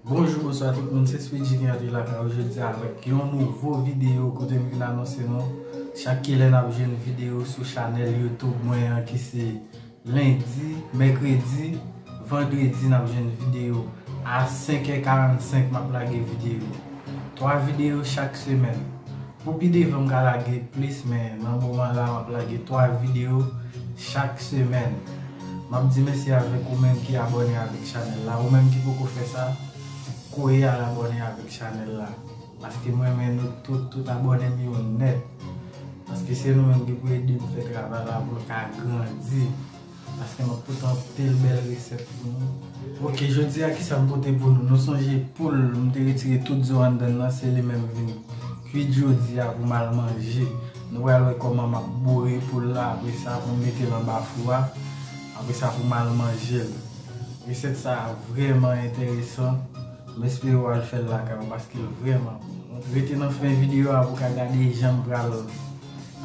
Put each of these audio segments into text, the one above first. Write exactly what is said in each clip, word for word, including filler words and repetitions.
Bonjou, bonswa tout moun, se Speedy ki antre lakay ou jodi a avèk yon nouvo videyo kote m vin anonse nou chak kilè n ap jwenn videyo sou chanèl YouTube mwen an ki se lendi, mèkredi, vandredi n ap jwenn videyo. A senk è karannsenk m ap lage videyo. Twa videyo chak semèn. Pou pi devan m ka lage plis, men nan moman la m ap lage twa videyo chak semèn. M ap di mèsi avèk ou menm ki abòne avèk chanèl la. Ou menm ki poko fè sa, kouri al abòne avèk chanèl la. Paske m renmen nou tout, tout abòne m yo nèt. Paske se nou menm ki pou ede m fè travay la pou l ka grandi. Paske m ap pote anpil bèl resèt pou nou. Ok, jodi a kisa m pote pou nou? Nou sonje poul, m te retire tout zo anndan l lan, se li menm vin kwit jodi a pou m al manje. Nou pral wè kòman m ap boure poul la, apre sa pou m mete l anba fou a, apre sa pou m al manje l. Resèt sa a vrèman enteresan, m espere w al fè l lakay ou paske l vrèman bon. Rete nan fen videyo a pou w ka gade jan m pral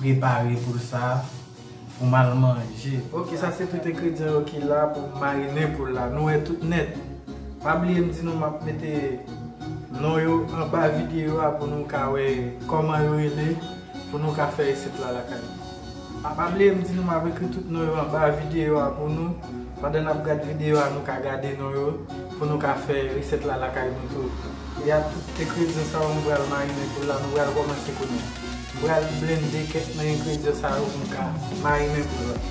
prepare poul sa a pou m al manje. Ok, sa se tout engredyan yo ki la pou m marinen poul la. Nou wè tout nèt. Pa bliye m di nou m ap mete non yo anba videyo a pou nou ka wè kòman yo rele, pou nou ka fè resèt la lakay nou. A pa bliye m di nou m ap ekri tout non yo anba videyo a pou nou. Pandan n ap gade videyo a, nou ka gade non yo pou nou ka fè resèt la lakay nou tou. E a tout engredyan sa yo m pral marinen poul la, nou pral kòmanse kounye a. M pral blende kèk nan engredyan sa yo pou m ka marinen poul la.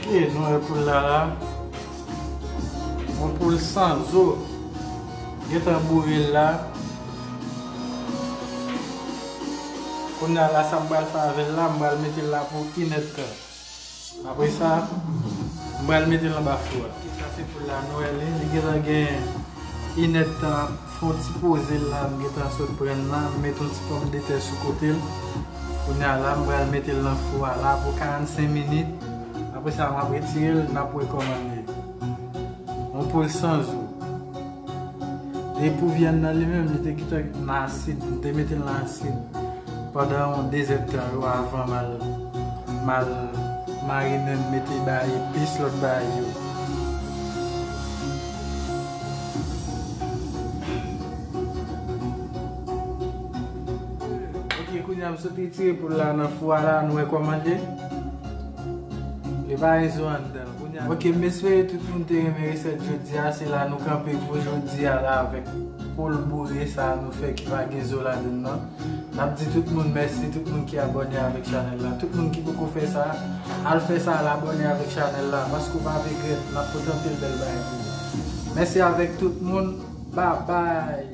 E nou wè poul la la. Yon poul san zo. Gentan boure l la. Kounye a la, sa m pral fè avè l la, m pral mete l la pou inèdtan. Apre sa, m pral mete l anba fou a. Sa se poul la, nou wè li, li gentan gen inèdtan ap fè yon ti poze l la, m gentan sot pran l la, m met yon ti pòmdetè sou kote l. Kounye a la, m pral mete l nan fou a la pou karannsenk minit. Apre sa, m ap retire l, n ap wè kòman l ye. Yon poul san zo. E pou vyann nan li menm, li te gentan nan asid, m te mete l nan asid pandan yon dezèdtan yo avan m al, m al marinen, mete bay epis, lòt bay yo. Ok, kounye a m sot retire poul la nan fou a la, nou wè kòman l ye. Li pa gen zo anndan. Kounye a, ok, m espere tout moun te renmen resèt jodi a. Se la nou kanpe pou jodi a la avèk poul boure sa nou fè ki pa gen zo ladann nan. N ap di tout moun mèsi, tout moun ki abòne avèk chanèl la. Tout moun ki poko fè sa, al fè sa, al abòne avèk chanèl la, paske w p ap regrèt, n ap pote anpil bèl bagay pou ou. Mèsi avèk tout moun, babay.